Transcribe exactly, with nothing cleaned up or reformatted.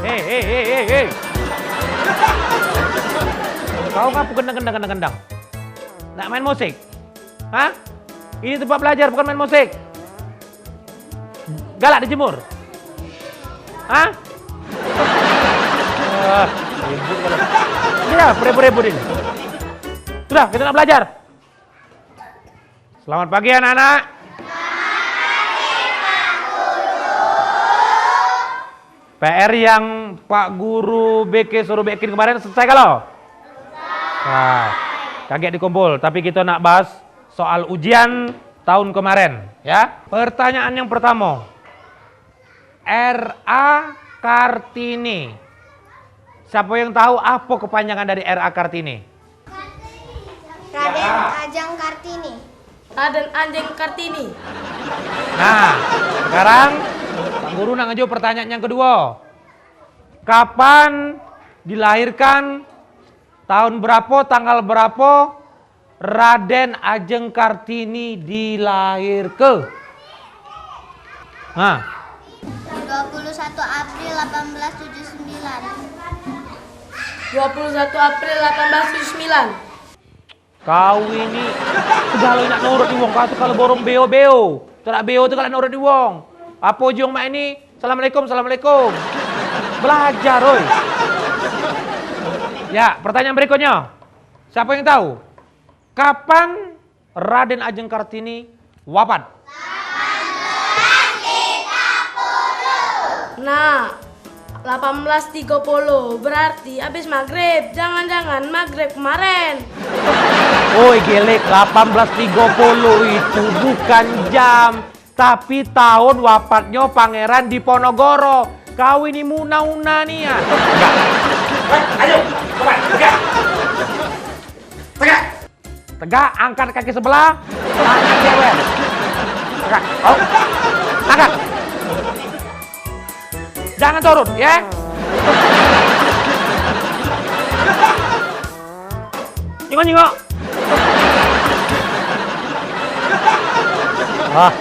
Hei, hei, hei, hei, hei. Kau ngapo gendang, gendang, gendang, gendang? Nak main musik? Hah? Ini tempat belajar, bukan main musik. Galak dijemur. Hah? Ah, ribut kau. Sudah, berebut-rebut ini. Sudah, kita nak belajar. Selamat pagi, anak-anak. P R yang Pak Guru B K suruh bikin kemarin selesai kalo? Nah, kagek dikumpul, tapi kita nak bahas soal ujian tahun kemarin, ya. Pertanyaan yang pertama. R A Kartini. Siapa yang tahu apa kepanjangan dari R A Kartini? Raden Ajeng Kartini. Raden Ajeng Kartini. Nah, sekarang Pak Guru nak ngejawab pertanyaan yang kedua. Kapan dilahirkan, tahun berapa, tanggal berapa Raden Ajeng Kartini dilahirke? Nah. Dua puluh satu April delapan belas tujuh sembilan. Dua puluh satu April delapan belas tujuh sembilan. Kau ini segalo nak nurut di wong, kau tu kalo borong beo-beo. Tu nak beo tu kalo nurut di wong. Apo ji wong mak ini? Assalamualaikum, assalamualaikum. Belajar, oi. Ya, pertanyaan berikutnya. Siapa yang tahu? Kapan Raden Ajeng Kartini wafat? Nah, delapan belas tiga puluh, berarti habis maghrib. Jangan-jangan maghrib kemarin. Oi, gelek, delapan belas tiga puluh itu bukan jam, tapi tahun wafatnya Pangeran Diponegoro. Kau ini muna-una nia. Tegak. Eh, ayo, coba, tegak. Tegak. Tegak, angkat kaki sebelah, tangan jewer. Tegak. Oh. Angkat. Jangan turun, ya. Nyengok-nyengok. Ah.